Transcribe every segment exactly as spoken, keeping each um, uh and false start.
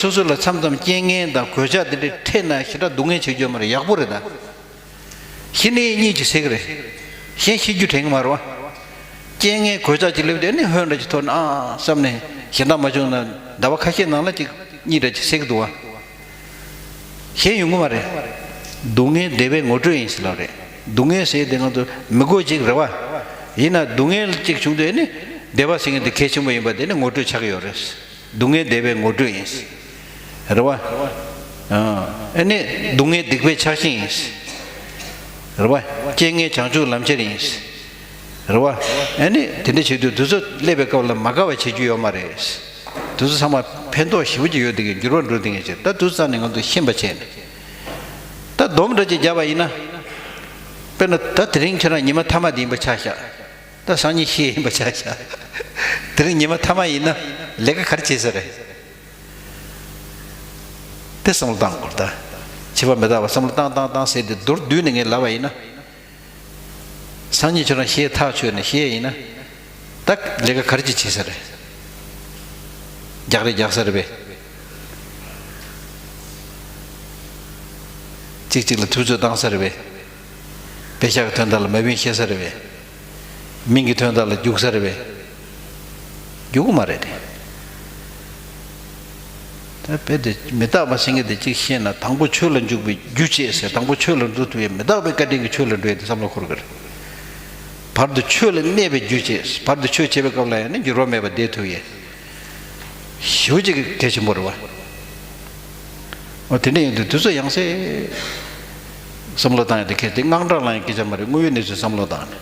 སོ་སོ་ལ་མཚམས་མཚམས་རྐྱེན་ངན་དང་གོད་ཆག་དེ་འདྲ་འཕྲད་ན་ཞེ་དྲག་སྡུག་བསྔལ་བྱེད་རྒྱུ་མ་རེད། ཡག་པོ་རེད་ད། ཤི་ནས་གཉིད་ཅིག་སད་ཀྱི་རེད། གཞན་ཤི་རྒྱུ་དྲན་གྱི་མ་རེད་བ། རྐྱེན་ངན་གོད་ཆག་ཅིག་སླེབས་དུས་ཨ་ནི་ཧོན་འདྲ་ཅིག་ཐོར་ནས་ཨ་བསམ་ནས་གཞན་དག་མ་བྱུང་ན་ཟླ་བ་ཁ་ཤས་ནང་ལ་ཅིག་གཉིད་འདྲ་ཅིག་སད་ཀྱི་འདུག་བ། གཞན་ཡོང་གི་མ་རེད། སྡུག་བསྔལ་བདེ་བའི་ངོ་སྤྲོད་ཡིན་ཟེར་ལབ་རེད། སྡུག་བསྔལ་ཟེར་དེ་ང་ཚོ་མི་དགོས་ཅིག་རེད་བ། ཡིན་ན་སྡུག་བསྔལ་ཅིག་བྱུང་དུས་ཨ་ནི་བདེ་བ་ཟེར་མཁན་དེ་གལ་ཆེན་པོ་ཡིན་པ་དེ་ནི་ངོ་སྤྲོད་ཆགས་ཀྱི་ཡོད་རེད། སྡུག་བསྔལ་བདེ་བའི་ངོ་སྤྲོད་ཡིན། རེད་བ། ཨ་ནི་སྡུག་བསྔལ་སྡིག་པའི་ཆགས་ཞེན་ཡིན། རེད་བ། རྐྱེན་ངན་བྱང་ཆུབ་ལམ་ཁྱེར་ཡིན། རེད་བ། ཨ་ནི་དེ་འདྲ་བྱེད་དུས་དུས་ཚོད་སླེབས་པའི་སྐབས་ལ་མ་དགའ་བ་བྱེད་རྒྱུ་ཡོད་མ་རེད། དུས་ཚོད་ཚང་མ་ཕན་ཐོགས་ཞེ་པོ་ཅིག་ཡོད་དེ་གི་འགྱུར་བ་འགྲོ་དེ་ངེས་ཅིག་ད་དུས་ཚོད་ནས་ང་ཚོ་ཤེས་པ་བྱས་ནས། ད་སྡོམ་འདྲ་ཅིག་བརྒྱབ་པ་ཡིན་ན། དཔེར་ན་ད་དེ་རིང་ཁྱེད་རང་ཉི་མ་མཐའ་མ་དེ་ཡིན་པ་ཆ་བཞག་ད་སང་ཉིན་ཤི་ཡིན་པ་ཆ་བཞག་དེ་རིང་ཉི་མ་མཐའ་མ་ཡིན་ན་ལས་ཀ་ག་རེ་བྱེད་ས་རེད། དེ་བསམ་བློ་བཏང་དགོས་ད། བྱིས་པ་མི་རྟག་པ་བསམ་བློ་བཏང་བཏང་བཏང་ཟེར་ཏེ་མདོར་བསྡུས་ནས་ངས་ལབ་པ་ཡིན་ན། སང་ཉིན་ཁྱོད་རང་ཤི་ཐག་ཆོད་ནས་ཤི་ཡིན་ན། ད་ལས་ཀ་ག་རེ་ཅིག་བྱེད་ས་རེད། རྒྱག་རེས་རྒྱག་ས་རེད་པས། གཅིག་གཅིག་ལ་ཐུབ་ཚོད་བཏང་ས་རེད་པས། པེ་ཤག་གི་དོན་དག་ལ་མ་བིན་བཤད་ས་རེད་པས། མིང་གི་དོན་དག་ལ་རྒྱུག་ས་རེད་པས། རྒྱུག་གི་མ་རེད་དེ། ད་དཔེ་དེ་མི་རྟག་པ་ཟེར་མཁན་དེ་གཅིག་ཤེས་ན་དང་པོ་ཆོས་ལ་འཇུག་པའི་རྒྱུ་བྱེད་ཟེར། དང་པོ་ཆོས་ལ་འགྲོ་ཐུབ་པའི་མི་རྟག་པའི་བཀའ་དྲིན་གྱི་ཆོས་ལ་འགྲོ་ཡ་དེ་བསམ་བློ་འཁོར་གི་རེད། བར་དུ་ཆོས་ལ་གནས་པའི་རྒྱུ་བྱེད། བར་དུ་ཆོས་བྱེད་པའི་སྐབས་ལ་ཡང་ནི་འགྱུར་བ་མེད་པར་བསྡད་ཐུབ་ཡས། ཞེ་པོ་ཅིག་གལ་ཆེན་པོ་རེད་བ། འོ་དེ་འདྲ་ཡིན་དུས་དུས་ཚོད་ཡང་སེ་བསམ་བློ་བཏང་ཡ་དེ་གལ་ཏེ་དངངས་སྐྲག་ལངས་ཡ་སྐད་ཆ་མ་རེད། དངོས་ཡོད་གནས་ཚུལ་བསམ་བློ་བཏང་ནས།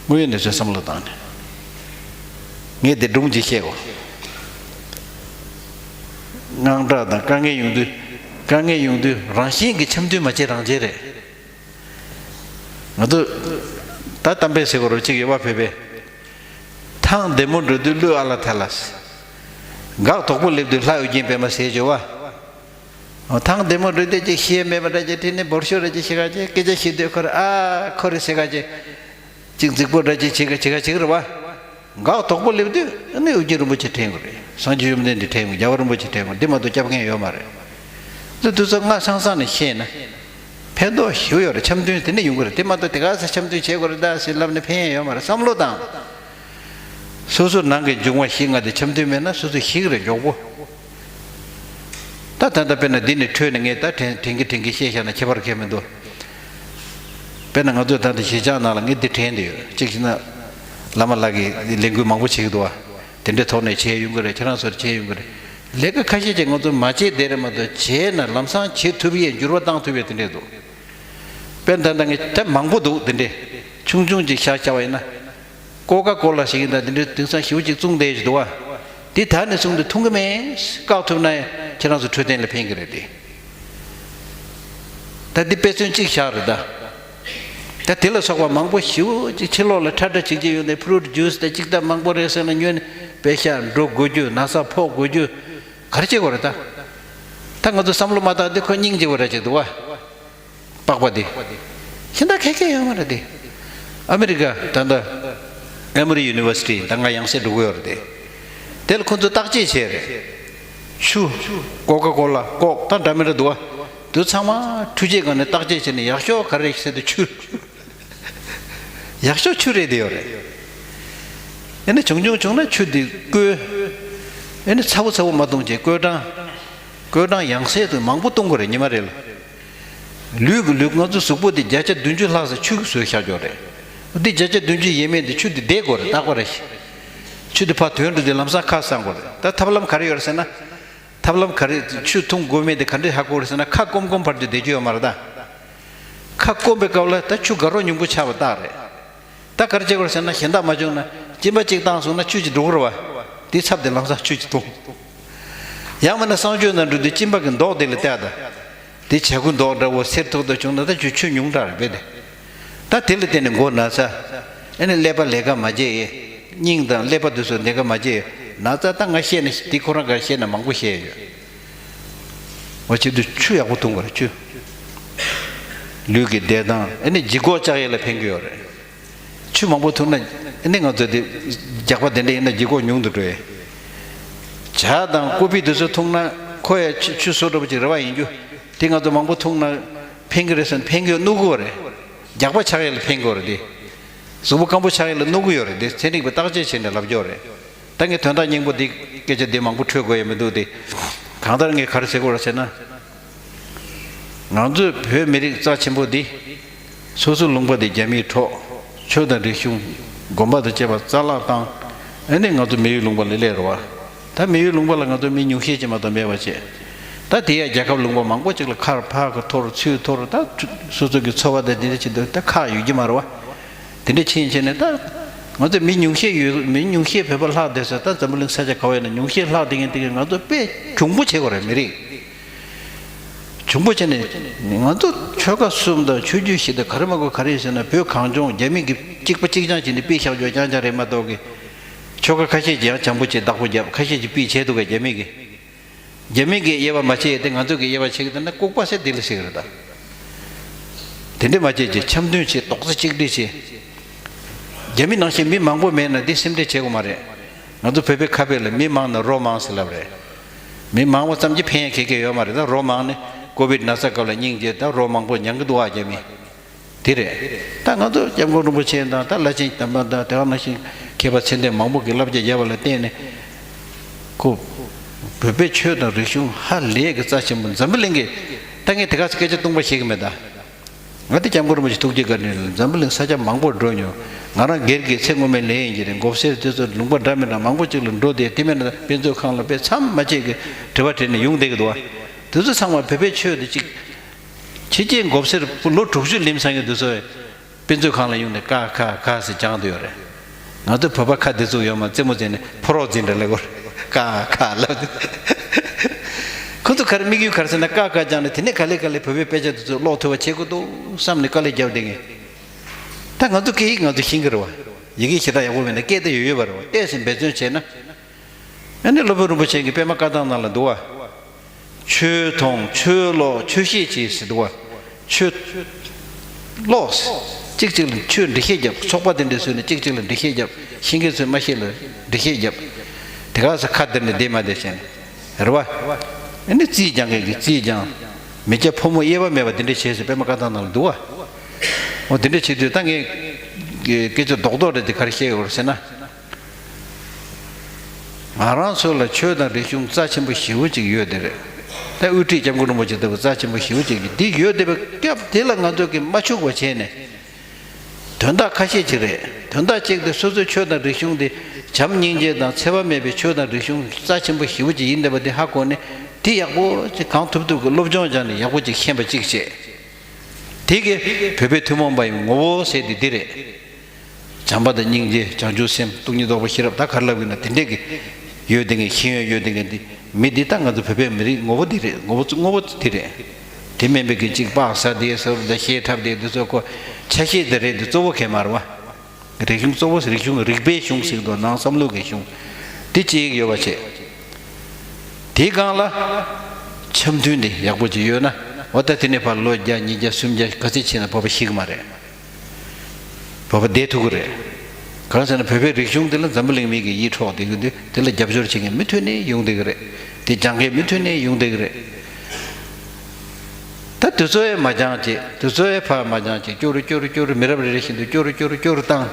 དངོས་ཡོད་གནས་ཚུལ་བསམ་བློ་བཏང་ནས། ངས་དེ་སྒྲུང་ཅིག་བཤད་གོ། དངངས་སྐྲག་དང་དཀའ་ངལ་ཡོང་དུས། དཀའ་ངལ་ཡོང་དུས་རང་བཞིན་གྱིས་འཆམ་མཐུན་མ་བྱེད་རང་བྱེད་རེད། ང་ཚོ་ད་གཏམ་དཔེ་ཟེར་དགོས་རེད་པ། གཅིག་ཡོད་པ་བོད་པའི། ཐང་བདེ་མོ་འགྲོ་དུས་ཀླུ་ཨ་ལ་ཐ་ལ་ཟེར། འགག་དོག་པོ་སླེབས་དུས་ལྷ་ཨོ་རྒྱན་པད་མ་ཟེར་བྱོས་པ། ཐང་བདེ་མོ་འགྲོ་དུས་ཅིག་ཤེས་མེད་པ་འདྲ་ཅིག་ཁྲིད་ནས་འབོར་ཤོར་རེ་ཅིག་ཤེས་ག་ཅིག་སྐད་ཆ་བཤད་དུས་ཁོ་རེ་ཨ་ཁོ་རེ་ཟེར་ག་ཅིག་ཅིག་རྫིག་པོ་འདྲ་ཅིག་བྱེད་ག་བྱེད་ག་ཅིག་རེད་པ། འགག་དོག་པོ་སླེབས་དུས་ཨ་ནི་ཨོ་རྒྱན་རིན་པོ་ཆེ་དྲན་དགོས་རེད། སངས་རྒྱས་བཅོམ་ལྡན་འདས་དྲན་དགོས། རྒྱལ་བ་རིན་པོ་ཆེ་དྲན་དགོས། འདི་མ་གཏོགས་སྐྱབས་མཁན་ཡོད་མ་རེད། འདི་དུས་ཚོད་སྔ་སང་སང་ནས་ཤེས་ན། ཕན་ཐོགས་ཞེ་པོ་ཡོད་རེད། འཆམ་མཐུན་དེ་ནས་ཡོང་གི་རེད། དེ་མ་གཏོགས་དེ་ག་ས་འཆམ་མཐུན་བྱེད་དགོས་རེད་ད་ཟེར་ལབ་ནས་ཕན་ཡོད་མ་རེད། བསམ་བློ་བཏང་། སོ་སོ་ནང་གི་འབྱུང་བ་བཞི་ལྔ་དེ་འཆམ་མཐུན་མེད་ན་སོ་སོ་ཤི་གི་རེད་མགྱོགས་པོ། ད་ད་ལྟ་དཔེར་ན་འདི་ནས་འཕྲོས་ནས་ངས་ད་དྲན་དྲན་གི་དྲན་གི་བཤད་བཞག་ན་ཁྱད་པར་གང་ཡང་མི་འདུག་དཔེར་ན་ང་ཚོས་ད་ལྟ་གཞིས་ཆགས་ནང་ལ་ངས་འདི་དྲན་བསྡད་ཡོད། གཅིག་བྱས་ན་བླ་མ་ལགས་ཀྱིས་ལས་འགུལ་མང་པོ་བྱེད་ཀྱི་འདུག་བ། དེ་འདྲའི་ཐོག་ནས་བྱས་ཡོང་གི་རེད། ཁྱེད་རང་ཚོར་བྱས་ཡོང་གི་རེད། ལས་ཀ་ཁ་ཤས་ཅིག་ང་ཚོ་མ་བྱས་བསྡད་རེད་མ་གཏོགས་བྱས་ན་ལམ་སང་བྱེད་ཐུབ་ཡས་འགྱུར་བ་བཏང་ཐུབ་ཡས་དེ་འདྲས་འདུག་དཔེར་ན་ད་ལྟ་ངས་ད་མང་པོ་འདུག་དེ་འདྲས་ཆུང་ཆུང་ཅིག་བཞག་བཞག་པ་ཡིན་ན། ཀོ་ཀ་ཀོ་ལ་ཞིག་ཡིན་ད་དེ་འདྲའི་དེང་སང་ཞེ་པོ་ཅིག་བཙོང་བསྡད་ཀྱི་འདུག་བ། འདི་ད་ནས་བཟུང་སྟེ་འཐུང་གི་མེད། བཀག་ཐུབ་ན་ཡང་ཁྱེད་རང་ཚོ་འཕྲོད་བསྟེན་ལ་ཕན་གྱི་རེད་དེ། ད་འདི་དཔེ་མཚོན་གཅིག་བཞག་རེད་ད། ད་དེ་ལ་སོགས་པ་མང་པོ་ཞེ་པོ་ཅིག་ཕྱི་ལོགས་ལ་ཁྲ་ཁྲ་བྱེད་ཀྱི་ཡོད་ནས་ཕུ་རུ་ཊི་ཇུས་དང་ཅིག་ད་མང་པོ་རེད་ཟེར་ན་ཉོས་ནས་པེ་ཤ་འགྲོ་དགོས་རྒྱུ། ན་ཚ་ཕོག་དགོས་རྒྱུ། ག་རེ་བྱེད་དགོས་རེད་ད། ད་ང་ཚོ་བསམ་བློ་མ་བཏང་དུས་ཁོ་སྙིང་རྗེ་པོ་རེད་བྱེད་འདུག་བ། པགས་པ་དེ། ཤིན་ཏུ་ཁེ་ཁེ་ཡོད་མ་རེད་དེ། ཨ་མི་རི་ཀ་ད་ལྟ་ཨེ་མོ་རི་ཡུ་ནི་ཝར་སི་ཊི་ད་ང་ཡང་སེ་འགྲོ་གི་ཡོད་རེད་དེ། དེ་ལ་ཁོ་ཚོས་བརྟག་དཔྱད་བྱས་རེད། ཆུ། ཀོ་ཀ་ཀོ་ལ། ཀོག་ད་འདྲ་མི་འདྲ་འདུག་བ། དུ་ཚང་མ་འཕྲུལ་ཆས་སྒང་ནས་བརྟག་དཔྱད་བྱས་ནས་ཡག་ཤོས་ག་རེ་རེད་ཟེར་དུས་ཆུ། ཡག་ཤོས་ཆུ་རེད་དེ་ཡོད་རེད། ཨེ་ནི་བྱུང་བྱུང་བྱུང་ན་ཆུ་འདི་བསྐོལ། ཨེ་ནི་ཚ་བོ་ཚ་བོ་མ་བཏུང་བྱས་བསྐོལ་གྲང་། བསྐོལ་གྲང་ཡང་སེ་དུ་མང་པོ་བཏུང་དགོས་རེད་ཉི་མ་རེ་ལ། ལུས་ཀྱི་ལུས་ང་ཚོ་གཟུགས་པོ་འདི་བརྒྱ་ཆ་བདུན་ཅུ་ལྷག་ཙམ་ཆུ་གིས་བཟོས་བཞག་ཡོད་རེད། འདི་བརྒྱ་ཆ་བདུན་ཅུ་ཡས་མས་འདི་ཆུ་འདི་བསྡད་དགོས་རེད་རྟག་པར་རེ་བཞིན། ཆུ་འདི་ཕར་དོན་འགྲོ་དུས་ལམ་སང་ཁ་གསང་དགོས་རེད། ད་ཐབས་ལམ་ག་རེ་ཡོད་རེད་ཟེར་ན། ཐབས་ལམ་ག་རེ་ཆུ་འཐུང་དགོས་མེད་དེ་ག་འདྲས་ཧ་གོ་རེད་ཟེར་ན་ཁ་སྐོམ་སྐོམ་བར་དུ་བསྡད་རྒྱུ་ཡོད་མ་རེད་ད། ཁ་སྐོམ་པའི་སྐབས་ལ་ད་ཆུ་དགའ་རོགས་ཉུང་པོ་ཆགས་པ་རྟགས་རེད། ད་ག་རེ་བྱེད་དགོས་རེད་ཟེར་ན་གཞན་དག་མ་བྱུང་ན་གཅིན་པ་གཅིག་བཏང་སོང་ན་ཆུ་གཅིག་འགྲོ་གི་རེད་བ། དེའི་ཚབ་དེ་ལམ་སང་ཆུ་གཅིག་འཐུང་། ཡང་མིན་ན་གསང་སྤྱོད་ནང་འགྲོ་དུས་གཅིན་པ་གི་མདོག་དེ་ལ་བལྟས་ད། དེ་བྱ་རྒོད་མདོག་འདྲ་བོ་སེར་ཐོག་ཐོག་བྱུང་ན་ད་ཆུ་ཆུ་ཉུང་དྲགས་རེད་པས་དེ། ད་དེ་ལ་བརྟེན་ནས་མགོ་ན་ཚ། ཨེ་ནི་ཀླད་པ་ལས་ཀ་མ་བྱེད། སྙིང་དང་ཀླད་པ་དེ་ཚོ་ལས་ཀ་མ་བྱེད། ན་ཚ་ད་ང་བཤད་ན་དེ་ཁོ་རང་ག་བཤད་ན་མང་པོ་བཤད་ཡོད། འོ་བྱེད་དུས་ཆུ་ཡག་པོ་འཐུང་དགོས་རེད་ཆུ། ལུས་ཀྱི་བདེ་ཐང་ཨེ་ནི་ལྗིད་ཁོག་བཅག་ཡས་ལ་ཕན་གྱི་ཡོད་རེད། ཆུ་མང་པོ་འཐུང་ན་ཨེ་ནི་ང་ཚོ་དེ་རྒྱགས་པ་དེ་འདྲ་ཡིན་ན་ལྗིད་ཁོག་ཉུང་དུ་འགྲོ་ཡས། ཇ་དང་ཀོ་ཕི་དེ་ཚོ་འཐུང་ན་ཁོ་ཡ་ཆུ་ཆུ་བཟོ་འདྲ་པོ་ཅིག་རེ་བ་ཡིན་རྒྱུ། དེ་ང་ཚོ་མང་པོ་འཐུང་ན་ཕན་གི་རེད་ཟེར་ན་ཕན་གི་ཡོད་ནུ་གི་ཡོད་རེད། རྒྱགས་པ་ཆགས་ཡས་ལ་ཕན་གི་ཡོད་རེད་དེ། གཟུགས་པོ་སྐམ་པོ་ཆགས་ཡས་ལ་ནུ་གི་ཡོད་རེད་དེ། ཚན་རིག་པས་བརྟག་དཔྱད་བྱས་ནས་ལབ་རྒྱུ་རེད། ད་ངས་དོན་དག་སྙིང་པོ་འདི་སྐད་ཆ་འདི་མང་པོ་འཕྲོད་དགོས་ཡ་མི་འདུག་སྟེ། གང་ལྟར་ངས་ག་རེ་ཟེར་དགོས་རེད་ཟེར་ན། ང་ཚོའི་བོད་མི་རིགས་རྩ་ཆེན་པོ་འདི། སོ་སོའི་ལུང་པ་འདི་རྒྱ་མིས་འཕྲོག་ཆོས་དང་རིག་གཞུང་། དགོན་པ་དང་བཅས་པ་རྩ་བརླག་བཏང་། ཨ་ནི་ང་ཚོ་མི་ཡུལ་ལུང་པ་ལ་སླེབས་རེད་བ། ད་མི་ཡུལ་ལུང་པ་ལ་ང་ཚོ་མི་ཉུང་ཤས་ཅིག་མ་གཏོགས་མེད་པ་བྱས། ད་དེ་ཡང་རྒྱལ་ཁབ་ལུང་པ་མང་པོ་ཅིག་ལ་ཁར་ཕར་གི་འཐོར་ཚུར་འཐོར། ད་སོ་སོ་གི་འཚོ་བ་དང་འདི་འདྲ་བྱེད་དུས་ད་ཁག་ཡོད་ཀྱི་མ་རེད་བ། དེ་འདྲ་ཕྱིན་བྱས་ནས་ད་ང་ཚོ་མི་ཉུང་ཤས་ཡོད། མི་ཉུང་ཤས་བོད་པ་ལྷག་བསྡད་ས། ད་འཛམ་བུ་གླིང་ས་ཆ་ག་བ་ཡིན་ན་ཉུང་ཤས་ལྷག་བསྡད་མཁན་དེ་གས་ང་ཚོ་དཔེ་གྱོང་པོ་བྱེད་དགོས་རེད། མི་རིགས་གྱོང་པོ་བྱས་ནས་ང་ཚོ་ཆོལ་ཁ་གསུམ་དང་ཆོས་བརྒྱུད་བཞི་དང་ག་རེ་མ་དགོས་ག་རེ་ཡོད་ཟེར་ན། བོད་གངས་ལྗོངས་རྒྱ་མི་གིས་གཅིག་པ་གཅིག་རྐྱང་བྱས་ནས་དཔེ་བཞག་རྒྱུ་རྐྱང་རྐྱང་རེད་མ་གཏོགས་གི། ཆོལ་ཁ་ཁ་ཤས་ཀྱིས་ཡང་བྱང་བུ་བྱས་བདག་པོ་བརྒྱབ། ཁ་ཤས་ཀྱིས་དཔེ་བྱས་འདུག་གས་རྒྱ་མི་གིས། རྒྱ་མི་གིས་དབྱེ་བ་མ་ཕྱེ་ཡས་དེ་ང་ཚོ་གིས་དབྱེ་བ་ཕྱེ་གི་འདུག་ན་ལྐུགས་པ་ཟེར་དེ་ལ་ཟེར་གི་རེད་ད། དེ་འདྲས་མ་བྱེད་ཅིག་འཆམ་མཐུན་བྱེད། རྡོག་རྩ་གཅིག་སྒྲིལ་བྱེད། རྒྱ་མི་ནང་བཞིན་མི་མང་པོ་མེད་ན་འདི་སེམས་ཁྲལ་བྱེད་དགོས་མ་རེད། ང་ཚོ་བོད་པའི་ཁ་དཔེ་ལ་མི་མང་ན་རོ་མང་ཟེར་ལབ་རེད། མི་མང་བ་ཙམ་གྱིས་ཕན་ཡ་ག་གེ་ཡོད་མ་རེད། ད་རོ་མང་ནི་ཀོ་བིད་ན་ཚ་སྐབས་ལ་སྙིང་རྗེ། ད་རོ་མང་པོ་མྱང་གི་འདུག་ཨ་རྒྱ་མི། དེ་རེད། ད་ང་ཚོ་སྐྱབས་མགོན་རིན་པོ་ཆེ་དང་ད་བླ་ཆེན་དམ་པ་དང་དེ་ག་ནང་བཞིན་མཁས་པ་ཚད་ལྡན་མང་པོ་གིས་བསླབ་བྱ་བརྒྱབ་པ་ལ་བརྟེན་ནས། ཁོ་བོད་པའི་ཆོས་དང་རིག་གཞུང་ཧ་ལས་ཀྱི་རྩ་ཆེན་པོ། འཛམ་བུ་གླིང་གི་ད་ངས་དེ་ག་ཚོད་སྐད་ཆ་སྟོང་པ་བཤད་གི་མེད་ད། ང་དེ་སྐྱབས་མགོན་རིན་པོ་ཆེ་ཐུགས་རྗེ་བཀའ་དྲིན་ལ་འཛམ་བུ་གླིང་ས་ཆ་མང་པོར་འགྲོ་མྱོང་། ང་རང་སྒེར་གྱི་ཚེ་སྔོན་མའི་ལས་ཡིན་གྱི་རེད། མགོ་སེར་དེ་ཚོ་ལུང་པ་འདྲ་མི་འདྲ་མང་པོ་ཅིག་ལ་འགྲོ་དེ། དེ་མིན་ན་དཔེ་མཛོད་ཁང་ལ་དཔེ་མཚམས་མ་ཆད་ཀྱི་དྲི་བ་དྲིས་ནས་ཡོང་བསྡད་ཀྱི་འདུག་བ། དེ་ཚོ་ཚང་མ་བོད་པའི་ཆོས་དེ་གཅིག་ཕྱི་རྒྱལ་མགོ་སེར་ལོ་དྲུག་ཅུ་ལིམ་ཚང་གི་དུས་ཚོད་དཔེ་མཛོད་ཁང་ལ་ཡོང་ནས་ཀ་ཁ་ཁ་ཟེར་སྦྱང་དུ་ཡོད་རེད། ང་ཚོ་བོད་པ་ཁ་བདེ་ཚུགས་ཡོད་མ་རྩེད་མོ་རྩེ་ནས་ཕོ་རོག་འཛིན་འདྲ་ལེ་གོ་རེད། ཀ་ཁ་ལབ་དུས། ཁོ་ཚོ་ག་རེ་དམིགས་ཡུལ་ག་རེ་ཟེར་ན། ཀ་ཁ་སྦྱངས་ནས་དེ་ནས་ག་ལེ་ག་ལེ་བོད་པའི་དཔེ་ཆ་དེ་ཚོ་ཀློག་ཐུབ་པ་བྱེད་དགོས་འདུག་བསམ་ནས་དཀའ་ལས་བརྒྱབ་བསྡད་མཁན། ད་ང་ཚོ་སྐད་ཡིག་ང་ཚོ་ཤེས་ཀྱི་རེད་བ། ཡི་གེ་ཞེ་དྲག་ཡག་པོ་མེད་ན་སྐད་དེ་ཡོད་ཡོད་པ་རེད་བ། ཏོག་ཙམ་འབད་བརྩོན་བྱས་ན། ཨ་ནི་སློབ་དཔོན་རིན་པོ་ཆེ་གི་པད་མ་བཀའ་ཐང་ནང་ལ་འདུག་བ། ཆོས་མཐོང་། ཆོས་ཀློག། ཆོས་ཤེས་བྱེད་ཟེར་འདུག་བ། ཆོས་ཀློག། གཅིག་གཅིག་ལ་ཆོས་འགྲེལ་བཤད་རྒྱབ། ཚོགས་པ་དེ་འདྲ་བཟོས་ནས་གཅིག་གཅིག་ལ་འགྲེལ་བཤད་རྒྱབ། ཤེས་མཁན་ཚོས་མ་ཤེས་ལ་འགྲེལ་བཤད་རྒྱབ། དེ་ག་ས་ཁ་བསྡད་ནས་བསྡད་མ་བསྡད་བྱས་ནས། རེད་བ། ཨ་ནི་རྩིས་སྦྱང་མཁན་གྱིས་རྩིས་སྦྱང་། མི་སྐྱ་ཕོ་མོ་དབྱེ་བ་མེད་པ་དེ་འདྲ་བྱས་ཟེར་པད་མ་བཀའ་ཐང་ནང་ལ་འདུག་བ། འོ་དེ་འདྲ་བྱེད་དུས་ད་ངས་སྐད་ཆ་རྡོག་རྡོག་རེད་དེ་ག་རེ་བཤད་ཡོད་རེད་ཟེར་ན། ང་རང་ཚོ་ལ་ཆོས་དང་རིག་གཞུང་རྩ་ཆེན་པོ་ཞེ་པོ་ཅིག་ཡོད་དེ་རེད། ད་དབུ་ཁྲིད་སྐྱབས་མགོན་རིན་པོ་ཆེ་ལྟ་བུ་རྩ་ཆེན་པོ་ཞེ་པོ་ཅིག་གིས་འདི་ཡོད་བསྡད་པའི་སྐབས་དེ་ལ་ང་ཚོ་གིས་མ་ཕྱུག་པ་བྱས་ནས། དོན་དག་ཁ་ཤས་ཅིག་རེད། དོན་དག་གཅིག་དེ་སོ་སོའི་ཆོས་དང་རིག་གཞུང་དེ་བྱམས་སྙིང་རྗེ་དང་འཚེ་བ་མེད་པའི་ཆོས་དང་རིག་གཞུང་རྩ་ཆེན་པོ་ཞེ་པོ་ཅིག་ཡིན་བསྡད་པ་དེ་ཧ་གོ་ནས། དེ་ཡག་པོ་ཅིག་གང་ཐུབ་ཐུབ་ཀྱི་སློབ་སྦྱོང་སྦྱངས་ནས་ཡག་པོ་ཅིག་ཤེས་པ་གཅིག་བྱས། དེ་གིས་བོད་པའི་ཐུན་མོང་མ་ཡིན་ངོ་བོ་ཟེར་དེ་འདི་རེད། བྱམས་པ་དང་སྙིང་རྗེ། བྱང་ཆུབ་སེམས། སྟོང་ཉིད་རྟོགས་པ། ཤེས་རབ། ད་ག་རེ་ལབ་ཡིན་ན་དེ་འདྲས་ཀྱི་ཡོད་དེ་ངས་ཤེས་ཡོན་ཡོད་དེ་ངས་འདི་མི་འདི་ད་ང་ཚོ་བོད་པའི་མི་རིགས་ངོ་བོ་འདི་རེད། ངོ་བོ་ངོ་བོ་འདི་རེད། དེ་མིན་པའི་གི་གཅིག་པགས་ཟ་དེ་ཟ་རུ་ད་ཤེས་འཁྲབ་དེ་འདི་ཚོ་ཁོ་ཆ་ཤས་དེ་རེད། འདི་གཙོ་བོ་གས་མ་རེད་བ། རིག་གཞུང་གཙོ་བོ་རིག་གཞུང་རིག་པའི་གཞུང་ཟེར་དུས་ནང་བསམ་བློ་གི་གཞུང་། དེ་གཅིག་ཡོད་པ་བྱས། དེའི་སྒང་ལ་འཆམ་མཐུན་དེ་ཡག་པོ་ཅིག་ཡོད་ན། འོ་ད་དེ་ནས་ཕར་ལོ་བརྒྱ་ཉིས་བརྒྱ་སུམ་བརྒྱ་ག་ཚོད་ཕྱིན་ན་བོད་པ་ཤི་གི་མ་རེད། བོད་པ་བསྡད་ཐུབ་ཀྱི་རེད། གང་ཟེར་ན་བོད་པའི་རིག་གཞུང་དེ་ལ་འཛམ་བུ་གླིང་མི་གིས་ཡིད་འཕྲོག་བསྡད་ཀྱི་འདུག་དེ་ལ་རྒྱབ་སྐྱོར་བྱེད་མཁན་མུ་མཐུད་ནས་ཡོང་བསྡད་ཀྱི་རེད། དེ་སྦྱང་མཁན་མུ་མཐུད་ནས་ཡོང་བསྡད་ཀྱི་རེད། ད་དེ་ཚོ་ཡང་མ་སྦྱངས་བྱས། དེ་ཚོ་ཡང་ཕར་མ་སྦྱངས་བྱས། སྐྱོ་རུ་སྐྱོ་རུ་སྐྱོ་རུ་མི་རབས་རེ་རེ་བཞིན་དུ་སྐྱོ་རུ་སྐྱོ་རུ་སྐྱོ་རུ་བཏང་།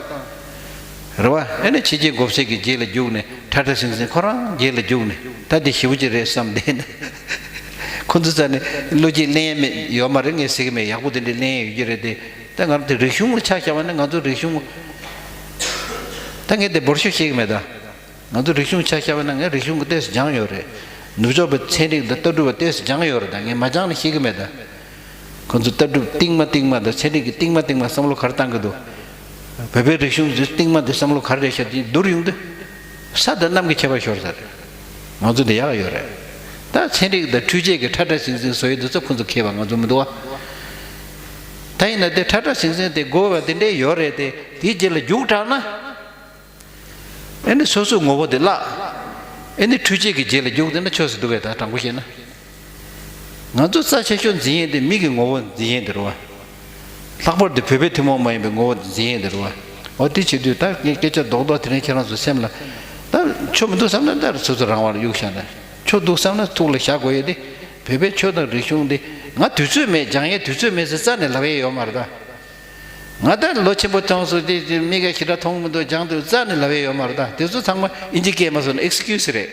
རེད་བ། ཨེ་ནས་ཕྱི་རྒྱལ་མགོ་སེར་གྱི་རྗེས་ལ་རྒྱུགས་ནས། ཁྲ་ཁྲ་ཟིང་ཟིང་ཁོ་རང་རྗེས་ལ་རྒྱུགས་ནས། ད་དེ་ཞེ་པོ་ཅིག་རེད་བསམ་བསྡད་ནས། ཁོ་ཚོ་རྩ་ནས་བློ་སྐྱེད་གླེང་ཡས་མེད་ཡོད་མ་རེད། ངས་ཟེར་གི་མེད། ཡག་པོ་དེ་འདྲའི་གླེང་ཡས་ཡོད་ཀྱི་རེད་དེ། ད་ང་རང་དེ་རིག་གཞུང་ལ་ཆ་བཞག་པ་ན་ང་ཚོ་རིག་གཞུང་། ད་ངས་དེ་འབོར་ཤོག་བཤད་གི་མེད་ད། ང་ཚོ་རིག་གཞུང་ཆ་བཞག་པ་ན་ངས་རིག་གཞུང་གི་ཏོག་ཙམ་སྦྱངས་ཡོད་རེད། ནུབ་ཕྱོགས་པའི་ཚན་རིག་དང་ལྟ་གྲུབ་པ་ཏོག་ཙམ་སྦྱངས་ཡོད་རེད། ད་ངས་མ་སྦྱངས་ན་ཤེས་གི་མེད་ད། ཁོ་ཚོ་ལྟ་གྲུབ་རྟིང་མ་རྟིང་མ་དང་ཚན་རིག་གི་རྟིང་མ་རྟིང་མ་བསམ་བློ་ག་རེ་བཏང་གི་འདུག་བོད་པའི་རིག་གཞུང་གི་རྟིང་མ་དེ་བསམ་བློ་ག་རེ་རེད་ཤག་དེ་བསྡུར་ཡོང་དུས། ས་དང་གནམ་གྱི་ཁྱད་པར་ཤོར་ས་རེད། ང་ཚོ་འདི་ཡག་ཡོད་རེད། ད་ཚན་རིག་དང་འཕྲུལ་ཆས་ཀྱི་ཁྲ་ཁྲ་ཟིང་ཟིང་བཟོ་ཡི་འདུག་ས། ཁོ་ཚོ་མཁས་པ་ང་ཚོ་མི་འདུག་བ། ད་ཡིན་ན་དེ་ཁྲ་ཁྲ་ཟིང་ཟིང་དེ་དགོས་པ་དེ་འདྲས་ཡོད་རེད་དེ། དེའི་རྗེས་ལ་རྒྱུགས་དྲགས་ན། ཨེ་ནི་སོ་སོའི་ངོ་བོ་དེ་བརླག་ཨེ་ནི་འཕྲུལ་ཆས་ཀྱི་རྗེས་ལ་རྒྱུགས་བསྡད་ན་ཆོག་ས་འདུག་གས། ད་དྲང་པོ་བཤད་ན། ང་ཚོ་རྩ་ཆེ་ཤོས་འཛིན་ཡས་དེ་མི་གི་ངོ་བོ་འཛིན་ཡས་དེ་རེད་བ། ལྷག་པར་དུ་བོད་པའི་ཐུན་མོང་མ་ཡིན་པའི་ངོ་བོ་འཛིན་ཡས་དེ་རེད་བ། འོ་དེ་བྱེད་དུས་ད་ངས་སྐད་ཆ་རྡོག་རྡོག་དེ་རིང་ཁྱེད་རང་ཚོ་སེམས་ལ་ལྟ་ ད་ཆོ་མི་འདུག་བསམ་ན་ད་སོ་སོ་རང་དབང་ལ་གཡུག་བཞག་ན། ཆོ་འདུག་བསམ་ན་ཐུགས་ལ་བཞག་དགོས་ཡས་དེ། བོད་པའི་ཆོས་དང་རིག་གཞུང་འདི་ང་དུས་ཚོད་མེད། སྦྱང་ཡས་དུས་ཚོད་མེད་ཟེར་རྩ་ནས་ལབ་ཡས་ཡོད་མ་རེད་ད། ང་ད་ལོ་ཆེན་པོ་ཐོན་སོང་དེ་དེ་མི་ག་ཞེ་དྲག་མཐོང་མི་འདུག་སྦྱང་དུས་རྩ་ནས་ལབ་ཡས་ཡོད་མ་རེད་ད། དེ་ཚོ་ཚང་མ་ཨིན་ཇི་སྐད་མ་སོང་ན་ཨེག་སི་ཀིའུ་སི་རེད།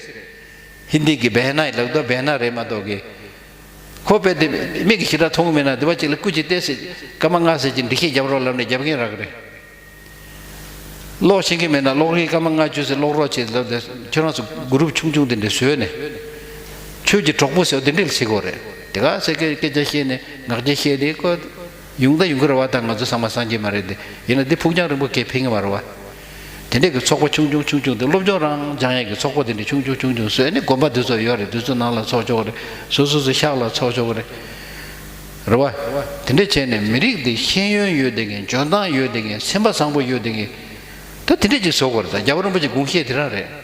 ཧིན་དི་གི་བྷེ་ན་ཡི་ལབ་དོ་བྷེ་ན་རེད་མ་གཏོགས་གི། ཁོ་པས་དེ་མི་གི་ཞེ་དྲག་མཐོང་མེད་ན་དེ་བ་ཅིག་ལ་སྐུ་མཁྱེན་བལྟས་ཟེར་སྐར་མ་ལྔ་ཟེར་གྱི་འགྲེལ་བཤད་རྒྱབ་རོགས་ལབ་ནས་རྒྱབ་མཁན་རག་གི་རེད། ཀློག་ཤེས་ཀྱི་མེད་ན་ཀློག་རིན་སྐར་མ་ལྔ་བཅུ་ཟེར་ཀློག་རོགས་བྱེད་ལབ་དེ་ཁྱོད་རང་ཚོ་གུ་རུབ་ཆུང་ཆུང་དེ་འདྲ་བཟོས་ནས། ཆོས་ཀྱི་གྲོགས་པོ་ཟེར་བ་དེ་འདྲ་ལ་བྱེད་དགོས་རེད། དེ་ག་ཟེར་སྐད་སྐད་ཆ་བཤད་ནས་ངག་རྒྱ་བཤད་དེ་ཁོ། ཡོང་ད་ཡོང་གི་རེད་བ། ད་ང་ཚོ་ཚང་མ་སངས་རྒྱས་མ་རེད་དེ། ཡིན་ན་འདི་ཕུགས་རྒྱང་རིང་པོ་གས་ཕན་གི་མ་རེད་བ། དེ་འདྲས་ཀྱི་ཚོགས་པ་ཆུང་ཆུང་ཆུང་ཆུང་དེ་སློབ་སྦྱོང་རང་སྦྱང་ཡས་ཀྱི་ཚོགས་པ་དེ་འདྲས་ཆུང་ཆུང་ཆུང་ཆུང་བཟོས་ནས་དགོན་པ་འདི་ཚོ་ཡོད་རེད། འདི་ཚོ་ནང་ལ་ཚོགས་ཆོག་གི་རེད། སོ་སོ་སོ་ཤག་ལ་ཚོགས་ཆོག་གི་རེད། རེད་བ། དེ་འདྲས་བྱས་ནས་མི་རིགས་འདི་ཤེས་ཡོན་ཡོད་བསྡད་མཁན། འཇོན་ཐང་ཡོད་བསྡད་མཁན། སེམས་པ་བཟང་པོ་ཡོད་བསྡད་མཁན། ད་དེ་འདྲས་ཅིག་བཟོ་དགོས་རེད། ད་རྒྱལ་བ་རིན་པོ་ཆེ་དགོངས་བཞེད་དེ་རང་རེད།